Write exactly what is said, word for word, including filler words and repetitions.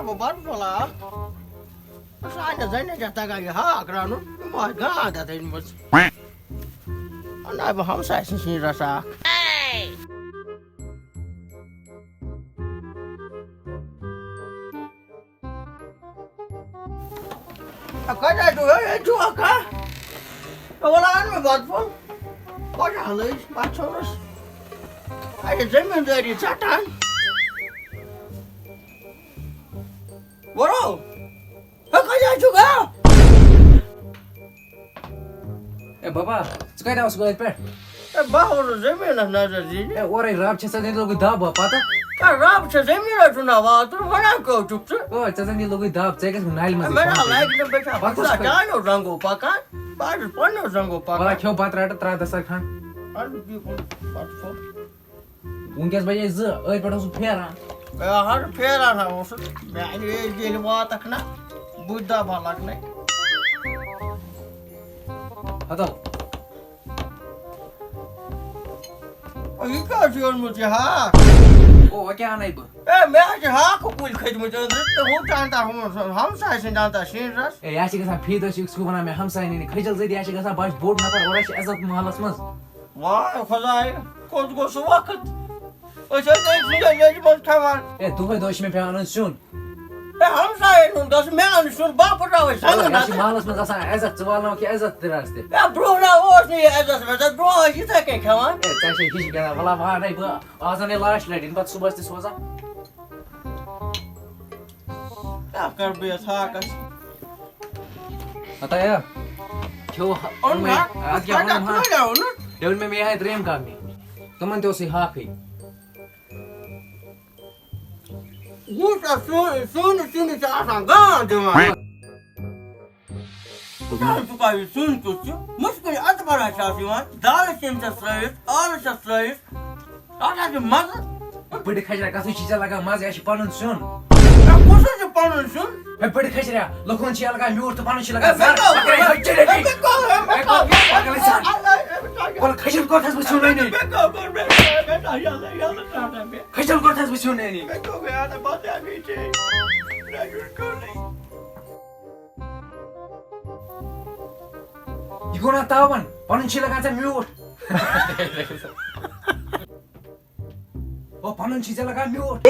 گوٚو بَتہٕ پھوٚلہ اَکھ۔ سانہِ زَنہِ چھےٚ تَگان یہِ ہاکھ رَنُن، یِمو آسہِ گانٛد اَتھ أنۍمٕژ۔ اَنہٕ ہا بہٕ ہمسایہِ سٕنٛز سِنۍ رَژھا اَکھ۔ اَ، کَتہِ آے تُہۍ؟ ہے، ییٚتہِ چھُو اَکھ ہا۔ ہے، وَلہٕ اَن مےٚ بَتہٕ پھوٚل۔ خۄش حالٕے، بَتہٕ ژھوٚنُس۔ اَسہِ زٔمیٖندٲری ژَٹان۔ وَلہٕ۔ ہے، کَتہِ حظ چھُکھ، ہا؟ اے بابا، ژٕ کَتہِ آوُس وٲرۍ پٮ۪ٹھ؟ ہے، بہٕ اوسُس زٔمیٖنَس نظر دِنہِ۔ اے، اورَے رَب چھےٚ ژےٚ دِتھ لوٚگُے دَب، ہا، پَتہ؟ ہے، رَب چھےٚ زٔمیٖنَس چھُنہ واتُن، وَنان کٲتیُک ژٕ؟ او، ژےٚ زَن یہِ لوٚگُے دَب، ژےٚ گژھِ نَلہِ منٛزٕے مےٚ نا پَتہٕ۔ لَگہِ نہٕ، بہٕ چھا پَتہٕ کُس پَتہٕ کھوٚت؟ چانیو زنٛگو پَکان، بہٕ حظ چھُس پنٛنیو زنٛگو پَکان۔ وَلہٕ کھیوٚو بَتہٕ رَٹہٕ ترٛاو دَسترخان۔ اَدٕ بِہِو بَتہٕ کھیوٚو۔ وٕنکیٚس بَجے زٕ، أتھۍ پٮ۪ٹھ اوسُس پھیران۔ اے، ہر پھیران ہا اوسُس۔ میٛانہِ ایج ییٚلہِ واتَکھ نہ، بہٕ تہِ دَبہٕ ہا لَگنَے۔ ہَتو۔ اے، یہِ کیٛاہ چھُ اوٚنمُت یہِ ہاکھ؟ او، وۄنۍ کیٛاہ اَنَے بہٕ؟ اے، مےٚ حظ چھِ ہاکہٕ کُلۍ کھٔتۍ مٕتۍ أنٛدرٕ تہٕ ہُہ تہِ اَنہٕ تہٕ ہُم-، ہمساے سٕنٛدۍ اَنہٕ تہٕ شیٖنرَس۔ اے، یہِ حظ چھِ گژھان فی دۄہ چھِ أکِس گوٚو وَنان مےٚ ہمساے نِنہِ کھٔجَل زٔدۍ، یہِ حظ چھِ گژھان بَچہٕ بوٚڑ نفر، اورٕ حظ چھِ عزت محلَس منٛز۔ واے خۄداے، کوٚت گوٚو سُہ وقت؟ أسۍ ٲسۍ أمۍ سٕنٛدِ لیٚجہِ منٛز کھٮ۪وان۔ ہے، دۄہَے دۄہَے چھِ مےٚ پٮ۪وان اَنُن سیُن۔ ہے، ہمسایَن ہُنٛد گژھِ مےٚ اَنُن سیُن، بہٕ پھٕٹراوَے ہے، سَنٛگَن یہِ چھِ اَتھٕ۔ محلَس منٛز آسان عزت، ژٕ والناوَکھ یہِ عزت تہِ رَستہٕ۔ ہے، برٛونٛہہ نہ اوس نہٕ یہِ عزت وزت، برٛونٛہہ ٲسۍ یِتھَے کٔنۍ کھٮ۪وان۔ ہے، ژےٚ چھے ہِش گِنٛدان، وَلہٕ وارَے بہٕ آز اَنَے لاسٹ لَٹہِ، یِنہٕ پَتہٕ صُبحَس تہِ سوزان۔ کیٛاہ کَرٕ بہٕ یَتھ ہاکَس؟ ہتا یا، کھیوٚو ہا-، اوٚن اوٚن مےٚ، ہا؟ اَدٕ کیٛاہ کَتہِ اوٚنُم ہا؟ کَتہِ اوٚنُتھ؟ تیٚلہِ اوٚن مےٚ، مےٚ یِہوٚے ترٛیٚیِم کاکنی۔ تِمَن تہِ اوسُے ہاکھٕے۔ وُچھ اَتھ سیُن، سیُن، سیُن چھِ آسان گانٛد دِوان۔ وٕچھ حظ ژٕ کَر یہِ سیُن کیُتھ چھُ؟ مُشکِل اَتھ بَران چھِ اَتھ یِوان۔ دالہٕ سیُن چھَس ترٛٲوِتھ، ٲلہٕ چھَس ترٛٲوِتھ۔ اَتھ حظ چھُ مَزٕ۔ بٔڑِ کھجرا، کَتھٕے چھِ ژےٚ لَگان مَزٕ، یہِ چھُ پَنُن سیُن۔ ہے، کُس حظ چھُ پَنُن سیُن؟ ہے، بٔڑِ کھجرا، لُکَن چھِ یہِ لَگان میوٗٹھ تہٕ پَنُن چھِ لَگان ہے، مےٚ زَر۔ کیٛاہ، پَکھ ہے، ہے، چٔلِو، ہے، مےٚ کیٛاہ، ہے، مےٚ کیٛاہ، پَکھ ہے، ہے، ہے، ہے، ہے۔ وَلہٕ کھجَن کوٚت حظ بہٕ سیُن اَنہِ؟ مےٚ کیٛاہ کوٚر؟ مےٚ کیٛاہ، مےٚ کیٛاہ، یَلہٕ، یَلہٕ ترٛاو مےٚ۔ کھجَن کوٚت حظ بہٕ سیُن اَنہِ؟ مےٚ کیٛاہ گوٚو یاد، بَس اَمی چھِ۔ مےٚ چھُنہٕ کَرُن۔ یہِ گوٚو نا تاوَن؟ پَنُن چھی لَگان ژےٚ میوٗٹھ۔ او، پَنُن چھی ژےٚ لَگان میوٗٹھ۔